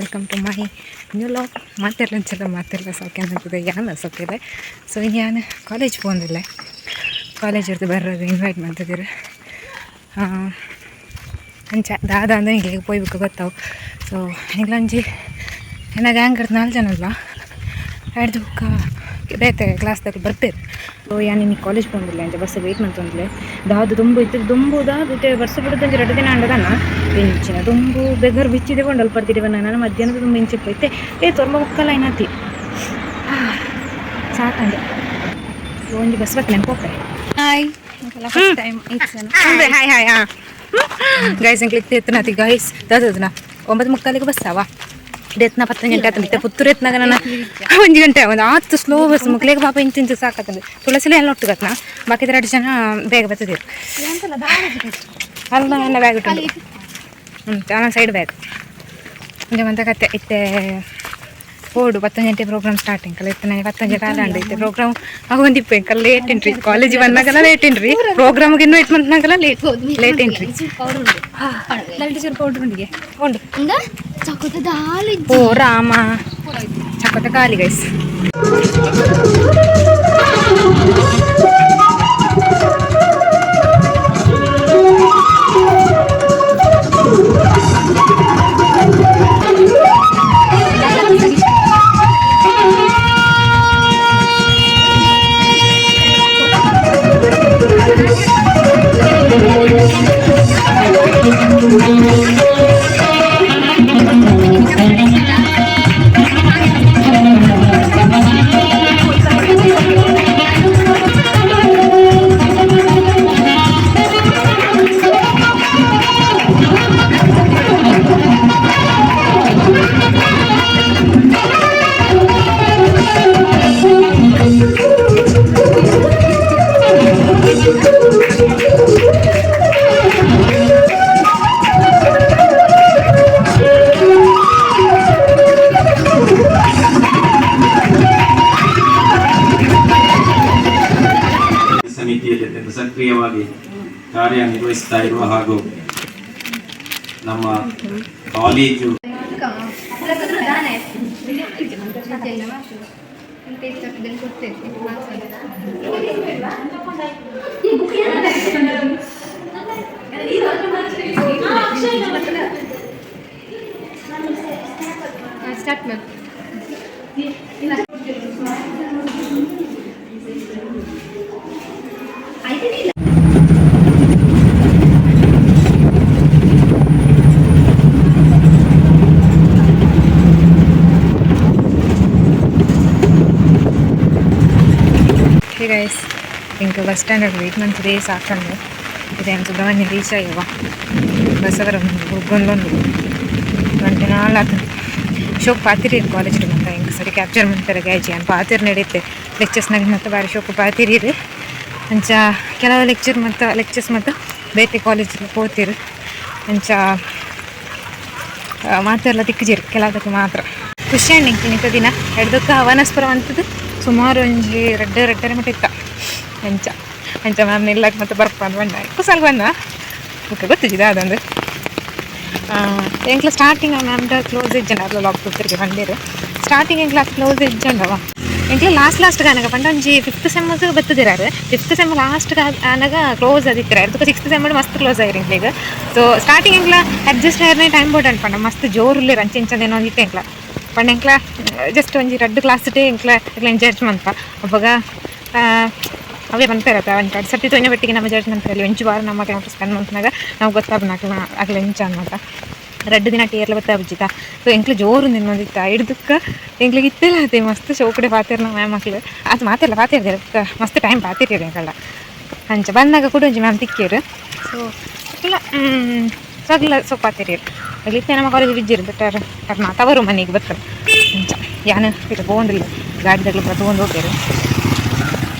Welcome to my new vlog. ಮಾತೆರ್ಲ ಮಾತೆರ್ಲ ಸೌಖ್ಯ ಅನ್ನಿಸ್ತದೆ, ಯಾನ ಸೌಖ್ಯದೆ. ಸೊ ಯಾನ್ ಕಾಲೇಜ್ ಪೋಂದಿಲ್ಲ, ಕಾಲೇಜ್ ಇರ್ದು ಬರ್றது ಇನ್ವೈಟ್ ಮಾಡ್ತಿದ್ದೀರಿ. ಅಂಚ ದಾದ ಅಂದ್ರೆ ಎಂಕ್ಲೆಗ್ ಪೋಯ್ಬೇಕು ಗೊತ್ತಾವು. ಸೊ ಎಂಕ್ಲಂಜಿ ಎನ್ನ ಗ್ಯಾಂಗ್ ನಾಲ್ಕು ಜನ ಅಲ್ಲ, ಐಡ್ದು ಬೊಕ್ಕ ಬೇತೆ ಕ್ಲಾಸ್ದಕ್ಲು ಬರ್ಪೆರ್. ಸೊ ಯಾನ್ ಇನಿ ಕಾಲೇಜ್ ಪೋಂದಿಲ್ಲ, ಅಂಚ ಬಸ್ ವೇಟ್ ಮಂತೊಂದುಲ್ಲೆ. ದಾದ ದುಂಬು ಇತ್ತು ದುಂಬು ದಾದ ಇತ್ತೆ ಬರ್ಸ ಬುಡುದು ರಡ್ಡ್ ದಿನ ಆಂಡದಾನ ಇಂಚಿನ ದುಂಬು ಬೆಗರ್ ಬಿಚ್ಚಿದೆ ಕೊಂಡಲ್ ಪರ್ತಿದೆ. ನಾನು ಮಧ್ಯಾಹ್ನದ ದುಂಬು ಇಂಚಿಪ್ಪ ಇತ್ತೆ ಏ ತೊರ್ಂಬ ಮುಕ್ಕಲ ಐನಾತಿ ಸಾಕಂಡೆ. ಒಂಜಿ ಬಸ್ ಬತ್ತನೆ ಪೋಪೆ. Hi, first time. Hi hi. ಹಾಂ ಗೈಸ್, ಎಂಕ್ಲೆಗ್ ಎತ್ತನಾತಿ ಗೈಸ್. ದಾದನ 9:45ಗೆ ಬಸ್ ಅವ ಎತ್ನ 10 ಗಂಟೆ ಆತಂಡ. ಇತ್ತೆ ಪುತ್ತೂರು ಎತ್ನಾಗ ನನ್ನ 1 ಗಂಟೆ ಒಂದು ಆತು. ಸ್ಲೋ ಬಸ್, ಮುಕ್ಲೆಗ್ ಪಾಪ ಇಂಚ ಇಂಚ ಸಾಕತ್ತಂದು. ತುಳಸಿಲೆ ಎಲ್ಲ ಒಟ್ಟುಗತ್ನ, ಬಾಕಿದ ಎರಡು ಜನ ಬೇಗ ಬರ್ತದಿರು. ಅಲ್ಲ, ನನ್ನ ಬ್ಯಾಗ್ ಉಂಟು. ಹ್ಞೂ, ಸೈಡ್ ಬ್ಯಾಗ್. ಇಂಚ ಮಂತ ಕತೆ. ಇತ್ತೆ ಪೋಡು, 10 ಗಂಟೆ ಪ್ರೋಗ್ರಾಮ್ ಸ್ಟಾರ್ಟ್ ಎಂಕಲ್ಲ. ಇತ್ತೆ ನನಗೆ 10 ಗಂಟೆ ಆಲಾಂಡ. ಇತ್ತೆ ಪ್ರೋಗ್ರಾಮ್ ಆಗೊಂದಿಪ್ಪ. ಎಂಕಲ್ ಲೇಟ್ ಎಂಟ್ರಿ. ಕಾಲೇಜ್ ಬಂದಾಗಲ್ಲ ಲೇಟ್ ಎಂಟ್ರಿ, ಪ್ರೋಗ್ರಾಮ್ಗೆ ಇನ್ವೈಟ್ ಬಂದಾಗಲ್ಲ late late entry. Light powder ಉಂಡಿಗೆ ಉಂಡು. ಓ ರಾಮ, ಚಕೋತ ಖಾಲಿ ಗೈಸ್. ಸಮಿತಿಯಲ್ಲಿ ಅತ್ಯಂತ ಸಕ್ರಿಯವಾಗಿ ಕಾರ್ಯನಿರ್ವಹಿಸ್ತಾ ಇರುವ ಹಾಗೂ ನಮ್ಮ ಕಾಲೇಜು ಸ್ಟಾರ್ಟ್ ಮಾಡಿ. ಹೇ ಗೈಸ್, ಎಂಕ್ ಬಸ್ ಸ್ಟ್ಯಾಂಡ್ ವೇಟ್ ಮಂತದೇ ಸಾಕಂಡು. ಇದೆ ಸುಬ್ರಹ್ಮಣ್ಯ ರೀಚ್ ಆಯ್ಯವ. ಬಸ್ ಅವರ ಒಂದು ಗಂಟೆ ನಾಲ್ ಆತಂದು. ಶೋಕ್ ಪಾತಿರಿ ಕಾಲೇಜ್ ಮಂತ ಎಂಕ್ ಸರಿ ಕ್ಯಾಪ್ಚರ್ ಮಂತಾರೆ ಗಾಯ್ಜಿ ಅನ್ ಪಾತಿರ್ ನಡೀತೆ. ಲೆಕ್ಚರ್ಸ್ನಾಗ ಮತ್ತೆ ಬಾರಿ ಶೋಕು ಪಾತಿರೀರು. ಅಂಚ ಕೆಲವು ಲೆಕ್ಚರ್ ಮತ್ತು ಲೆಕ್ಚರ್ಸ್ ಮತ್ತು ಬೇತೆ ಕಾಲೇಜ್ ಪೋತಿರು. ಅಂಚ ಮಾತೆಲ್ಲ ತಿಕ್ಕುಜಿರು, ಕೆಲವುದಕ್ಕೆ ಮಾತ್ರ. ಖುಷಿ ಅಂಡ್ ಎಂಕ್ ಇಂತ ದಿನ ಎಡ್ದಕ್ಕ ವನಸ್ಪುರ ಅಂತದ್ದು ಸುಮಾರು ಒಂಜಿ ರಡ್ಡ್ ರಡ್ಡರೆ ಮಟ್ಟ ಇತ್ತ. ಅಂಚ ಅಂಚ ಮ್ಯಾಮ್ ನಿಲ್ಲಕ್ಕೆ ಮತ್ತೆ ಬರ್ಪ ಅಂತ ಬಂದ ಕುಸಲ್ ಬಂದ. ಓಕೆ, ಗೊತ್ತಿದ್ದ ಅದೊಂದು ಎಂಕ್ಲ ಸ್ಟಾರ್ಟಿಂಗ್ ಮ್ಯಾಮ್ದ ಕ್ಲೋಸ್ ಇಜ್ಜಂಡ. ಅಲ್ಲ, ಲಾಕ್ ತಿರ್ಗಿ ಬಂದಿರು. ಸ್ಟಾರ್ಟಿಂಗ್ ಎಂಕ್ಲ ಕ್ಲೋಸ್ ಇಜ್ಜಂಡವ. ಎಂಕ್ಲ ಲಾಸ್ಟ್ ಲಾಸ್ಟ್ ಆನಗ ಪಂಡ ಒಂಜಿ ಫಿಫ್ತ್ ಸೆಮ್ ಬತ್ತದಿರಾರು. ಫಿಫ್ತ್ ಸೆಮ್ ಲಾಸ್ಟ್ ಆನಗ ಕ್ಲೋಸ್ ಅದಿತ್ತಿರ. ಅದಕ್ಕೆ ಸಿಕ್ಸ್ತ್ ಸೆಮ್ ಮಸ್ತ್ ಕ್ಲೋಸ್ ಆಯಿರಿ ಎಂಕ್ಲೆಗ್. ಸೊ ಸ್ಟಾರ್ಟಿಂಗ್ ಎಂಕ್ಲ ಅಡ್ಜಸ್ಟ್ ಆಯ್ರನೆ ಟೈಮ್ ಬೋಡಂಡ್ ಪಂಡ ಮಸ್ತ್ ಜೋರುಲ್ಲೇರ್. ಅಂಚ ಇಂಚ ಏನೋ ಇತ್ತೆ ಎಂಕ್ಲ. ಪಂಡ ಎಂಕ್ಲ ಜಸ್ಟ್ ಒಂಜಿ ರಡ್ಡ್ ಕ್ಲಾಸ್ ಎಂಕ್ಲ ಎಂಕ್ಲ ಜಡ್ಜ್ ಮನ್ಪ. ಅವಾಗ ಅವೇ ಪನ್ಪೆರತ, ಒಂಜಿ ರಡ್ಡ್ ಸರ್ತಿ ತೋಯಿನ ಬೆಟ್ಟಿಗೆ ನಮ್ಮ ಜಡ್ಜ್ ಮನ್ಪೆರಲ್ಲಿ. ಒಂಜಿ ವಾರ ನಮ್ಮ ಅಕ್ಲೆನ ಸ್ಪೆಂಡ್ ಮನ್ಪುನಾಗ ನಾವು ಗೊತ್ತಾಪುನ ಅಕ್ಲ ಎಂಚ ಅನ್ಮತ. ರಡ್ಡ್ ದಿನ ಟೇರ್ಲ ಗೊತ್ತಾಪುಜಿತ. ಸೊ ಎಂಕ್ಲ ಜೋರು ನಿನ್ನೊಂದಿತ್ತ ಹಿಡ್ದಕ್ಕ ಎಂಕ್ಲಿಗೆ ಇತ್ತೆಲ್ಲ ಅದೇ ಮಸ್ತ್ ಶೋಕಡೆ ಪಾತೆರ್ನ ಮ್ಯಾಮ್ ಅಕ್ಲು. ಅದು ಮಾತೆಲ್ಲ ಪಾತೆರ್ದೆ, ಮಸ್ತ್ ಟೈಮ್ ಪಾತೆರ್ಯರು ಎಂಕಲ್ಲ. ಅಂಚ ಬಂದಾಗ ಕೂಡ ಒಂಜಿ ಮ್ಯಾಮ್ ತಿಕ್ಕಿಯರು. ಸೊ ಇಲ್ಲ ಸಗ್ಲ ಸೊ ಪಾತೆರಿಯರು. ಇತ್ತೆ ನಮ್ಮ ಕಾಲೇಜ್ ಇಜ್ಜಿರು, ಬಟ್ ಅರ್ ತವರು ಮನೆಗೆ ಬರ್ತಾರೆ. ಅಂಚ ಯಾನ್ ಇರ ಪೋಂದಿಲ್ಲ, ಗಾಡಿದಾಗ್ಲು ಪೂರ ತಗೊಂಡು ಹೋಗ್ಯಾರು.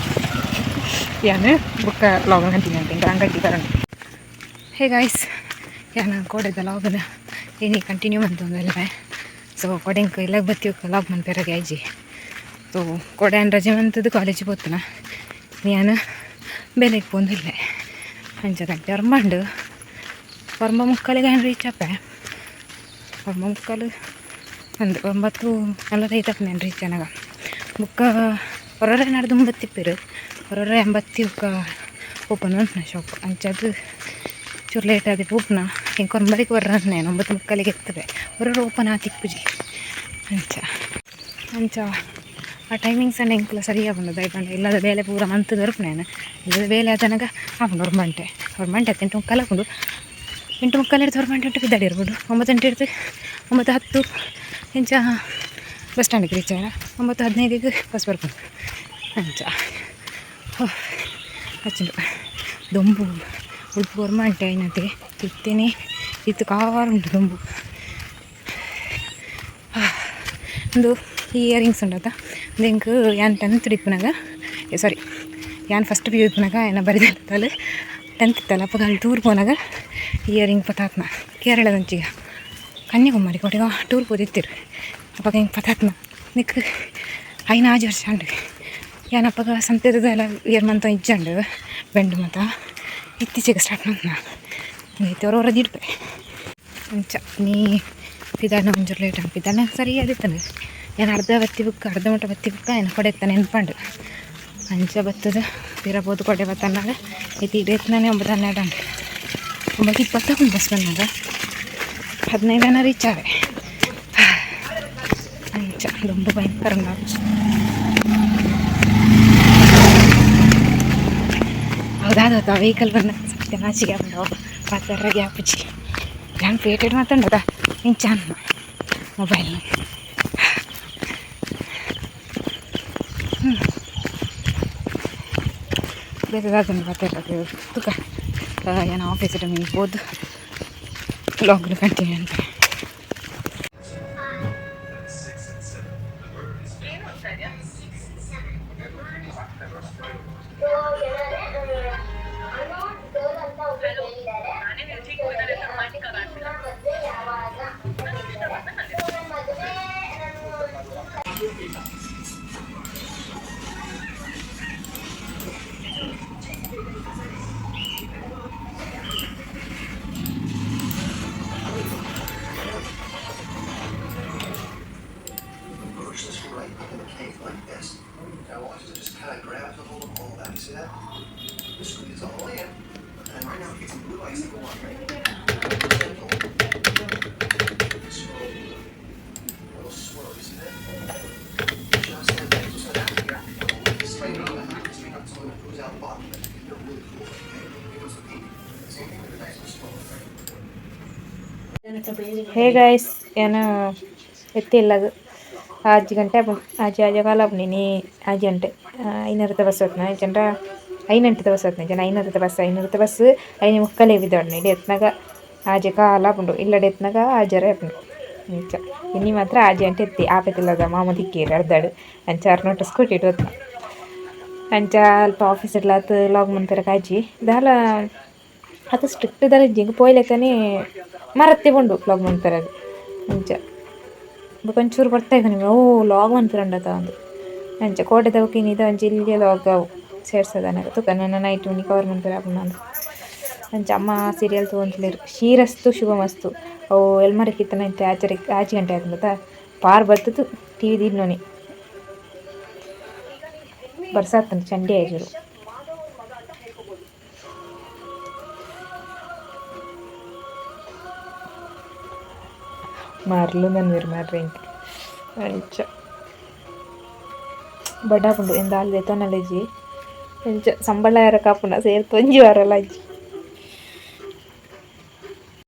ಯಾನ್ ಬುಕ್ಕ ಲಾಗ್ ಕಂಟಿನ್ಯೂ ಅಂತ ಅಂಗಡಿ ಬರೋಣ. ಹೇ ಗಾಯ್ಸ್, ಯಾನ್ ಕೋಡೆದ ಲಾಗನ ಇನಿ ಕಂಟಿನ್ಯೂ ಮಂತೊಂದುಲ್ಲೆ. ಸೊ ಕೊಡೆಂಕ್ ಇಲ್ಲ ಬತ್ತಿ ಲಾಗ್ ಮನ್ಪೆರಗೆ ಆಯ್ಜಿ. ಸೊ ಕೊಡೆ ರಜೆ ಮಂತದ್ದು ಕಾಲೇಜಿಗೆ ಪೋತನ, ಯಾನ್ ಬೆಲೆಗೆ ಪೋಂದಿಲ್ಲೆ. ಅಂಚ ಗಂಟೆ ಒರ್ಂಬ 9:45ಗೆ ಏನು ರೀಚ್ ಆಪೆ. 9:45. ಅಂದ್ 9:45 ಆಪುಂಡು ಯಾನ್ ರೀಚ್ ಆನಗ. ಬೊಕ್ಕ ಹೊರರೆ ನಡ್ದು ಒಂಬತ್ತಿಪ್ಪೆರ್ ಹೊರರೆ ಎಂಬತ್ತಿ ಬೊಕ್ಕ ಓಪನ್ ಮನ್ಪುನ ಶಾಪ್. ಅಂಚಾದ್ ಚೂರು ಲೇಟ್ ಆದ್ ಪೋಪುನ. ಎಂಕ್ ಒಂಬರಿಗೆ ಬರ್ರ ನಾನು 9:45ಗೆ ಎತ್ತುವೆ. ಹೊರರೆ ಓಪನ್ ಆತಿಪ್ಪುಜಿ ಅಂಚ. ಅಂಚ ಆ ಟೈಮಿಂಗ್ಸ್ ಅನ್ನ ಎಂಕುಲ ಸರಿ ಆಪುಂಡು ದಾಯೆ ಪಂಡ ಇಲ್ಲದ ಬೇಲೆ ಪೂರ ಮಂತ್ ಬರ್ಪುನ ಯಾನ್. ಇಲ್ಲದ ಬೇಲೆ ಆತನಗ ಆಪುಂಡು 1 ಗಂಟೆ 1 ಗಂಟೆ ಆತು 8:45 ಆಪುಂಡು. 8:45 ಹಿಡ್ದು 1 ಗಂಟೆ ಉಂಟು ಪಿದಾಡಿ ಇರ್ಬೋದು. 9 ಗಂಟೆ ಹಿಡ್ದು 9:10 ಇಂಚ ಬಸ್ ಸ್ಟ್ಯಾಂಡಿಗೆ ರೀಚ್ ಆಯ 9:15ಕ್ಕೆ ಬಸ್ ಬರ್ಪುಂಡು. ಅಂಚ ಅಚ್ಚುಂಡು ದೊಂಬು ಉಡುಪು ಒರ್ಂಬ ಗಂಟೆ ಆಯಿನತೆ ಇತ್ತೇನೆ ಇತ್ತು ಕಾರ್ ಉಂಟು ದೊಂಬು. ಉಂದು ಈ ಇಯರಿಂಗ್ಸ್ ಉಂಡತ. ಉಂದು ಎಂಕ್ ಯಾನ್ ಟೆಂತ್ ಇಪ್ಪುನಗ, ಸಾರಿ, ಯಾನ್ ಫಸ್ಟ್ ಪಿಯು ಇಪ್ಪುನಗ ಎನ್ನ ಬರಿದಲ್ತಲ್ ಟೆಂತ್ ಇತ್ತಲ್ಲ ಅಪ್ಪಗ ಅಲ್ಲಿ ಟೂರ್ ಪೋನಾಗ ಇಯರಿಂಗ್ ಪತಾತ್ನ. ಕೇರಳದಂಚಿಗ ಕನ್ಯಾಕುಮಾರಿ ಕೊಟ್ಟಿಗ ಟೂರ್ ಪೋದಿತ್ತಿರು. ಅಪಗ ಎಂಕ್ ಪತಾತ್ನ. ನಿಕ್ 5 ವರ್ಷ ಅಂಡು. ಯಾನ್ ಅಪಗ ಸಂತೆದ ಇಯರ್ ಮಂತ ಇಜ್ಜಂಡು ಬೆಂಡು ಮಾತ ಇತ್ತೀಚೆಗೆ ಸ್ಟಾರ್ಟ್ ಮಂತ್ನ ಇತ್ತೆ ಹೊರ ದಿಡ್ಪೆ. ಅಂಚ ನೀ ಪಿದಾನ ಒಂಚೂರು ಲೇಟ್ ಆಂಡ್. ಪಿದಾನ ಸರಿ ಆದಿತ್ತಂಡು. ಯಾನ್ ಅರ್ಧ ಬತ್ತಿ ಬುಕ್ಕ ಅರ್ಧ ಮುಟ ಬತ್ತಿ ಬುಕ್ಕ ಏನ ಕೊಡೆ ನೆನ್ಪಂಡು. ಅಂಚ ಬತ್ತದ ಪಿರ ಪೋದು ಕೊಡೆ ಬತ್ತನ್ನಾಗ ಇತ್ತೆ ಇಡೀ 9:12 ಆಂಡ್. 9:20 ಬಸ್ ಬಂದಾಗ 15 ರೀಚ್ ಆವೆ. ಅಂಚ ದೊಂಬು ಭಯಂಕರ ಉಂಡು. ಹೌದಾದ ವೆಹಿಕಲ್ ಬಂದ ಸತ್ಯ ನಾಚಿಗೆ ಆಪುಂಡು. ಪಾತೆರ್ರೆ ಆಪುಜಿ. ಯಾನ್ ಪೇಟೆಡ್ ಮಾತಂಡದ ಇಂಚ ಮೊಬೈಲ್ ಬೇತೆ ದಾದಂಡು ಪಾತೆರ್ರೆ ತುಕ. ಯಾನ್ ಆಫೀಸ್ ಮೀನ್ ಪೋದು ವ್ಲಾಗ್ನ ಕಂಟಿನ್ಯೂ ಅಂತ. Push this right in the cake like this. I want you to just kind of grab the hold of all that. You see that? Just squeeze all in. And right now we get some blue icicle on, right? Gentle. Swirl. A little swirl. You see that? Just like that. So now here, straighten up. Straighten up so it goes out the bottom of it. They're really cool. Okay? Here goes the pink. Same thing with a nice little swirl, right? Hey guys, ಯಾನ್ ಎತ್ತಿಲ್ಲಗ್ ಆಜಿ ಗಂಟೆ ಆಪುಂಡು. ಆಜಿ ಆಜಿ ಕಾಲ ಆಪುಂಡು. ಇನಿ ಆಜಿ ಗಂಟೆ ಐನೂರത്തെ ಬಸ್ ಹೊತ್ನ ಜಂಡ ಐನೆಂಟದ ಬಸ್ ಹೊತ್ನ ಜನ ಐನೂರത്തെ ಬಸ್ ಐನೂರത്തെ ಬಸ್ 5:45 ಬಿದ್ದೋಡ್ನ. ಇಡೆ ಎತ್ನಾಗ ಆಜಿ ಕಾಲ ಆಪುಂಡು. ಇಲ್ಲಡೆ ಎತ್ನಾಗ ಆಜರೆ ಆಪುಂಡು. ಇಂಚ ಇನಿ ಮಾತ್ರ ಆಜಿ ಗಂಟೆ ಎತ್ತಿ ಆಪೆತಿಲ್ಲದ ಮಾಮ ತಿಕ್ಕಿಯೆರ್ ಅರ್ಧಡ್. ಅಂಚ ಆರ್ ನೋಟ ಸ್ಕೂಟಿ ಹೊತ್ನ. ಅಂಚ ಅಲ್ಪ ಆಫೀಸ್ ಇಡ್ಲಾತ್ ಲಾಗ್ ಮನ್ಪೆರೆ ಕಾಜಿ ದಾಲ ಅತ ಸ್ಟ್ರಿಕ್ಟ್ ದಾಲ ಇಜ್ಜಿ. ಎಂಕ್ ಪೋಯ್ಲೆಕ್ಕನೆ ಮರತ್ತೆ ಪೋಂಡು ವ್ಲಾಗ್ ಮನ್ಪೆರೆಗ್. ಅಂಚ ಬೊಕ ಒಂಚೂರು ಬರ್ತಾಯಿಗೆ ಓ ಲಾಗ್ ಮನ್ಪೆರೆ ಉಂಡತ ಅಂದು. ಅಂಚ ಕೋಟೆದ ಬೊಕ ಇನಿದ ಒಂಜಿ ಎಲ್ಯ ಲಾಗ್ ಅವು ಸೇರ್ಸದನಗ ತುಕ ನನ ನೈಟ್ ಉನಿ ಕವರ್ ಮನ್ಪೆರೆ ಆಪುಂಡು ಅಂದ್. ಅಂಚ ಅಮ್ಮ ಸೀರಿಯಲ್ ತೂವೊಂದುಲ್ಲೆರ್. ಕ್ಷೀರಸ್ತು ಶುಭಮಸ್ತು. ಅವು ಎಲ್ಮರಕ್ ಇತ್ತನ ಇತ್ತೆ ಆಚರೆ ಆಜಿ ಗಂಟೆ ಆತುಂಡತ ಪಾರ್ ಬತ್ತುದು ಟಿವಿ ದೀಡ್ನೋನಿ. ಬರ್ಸ ಆತುಂಡು ಚಂಡಿ ಆಯ್ಜುರು. ಮರ್ಲು ನನ್ವೆರ್ ಮಾರ್ರೆ ಎಂಕ್. ಅಂಚ ಬಡ ಆಪುಂಡು ಎಂದಾಲ್ ದೆತೊನಲೆಜಿ. ಎಂಚ ಸಂಬಳ ಏರ ಕಾಪುಂಡ ಸೇರ್ತ್ ಒಂಜಿ ವಾರಲ ಇಜ್ಜಿ.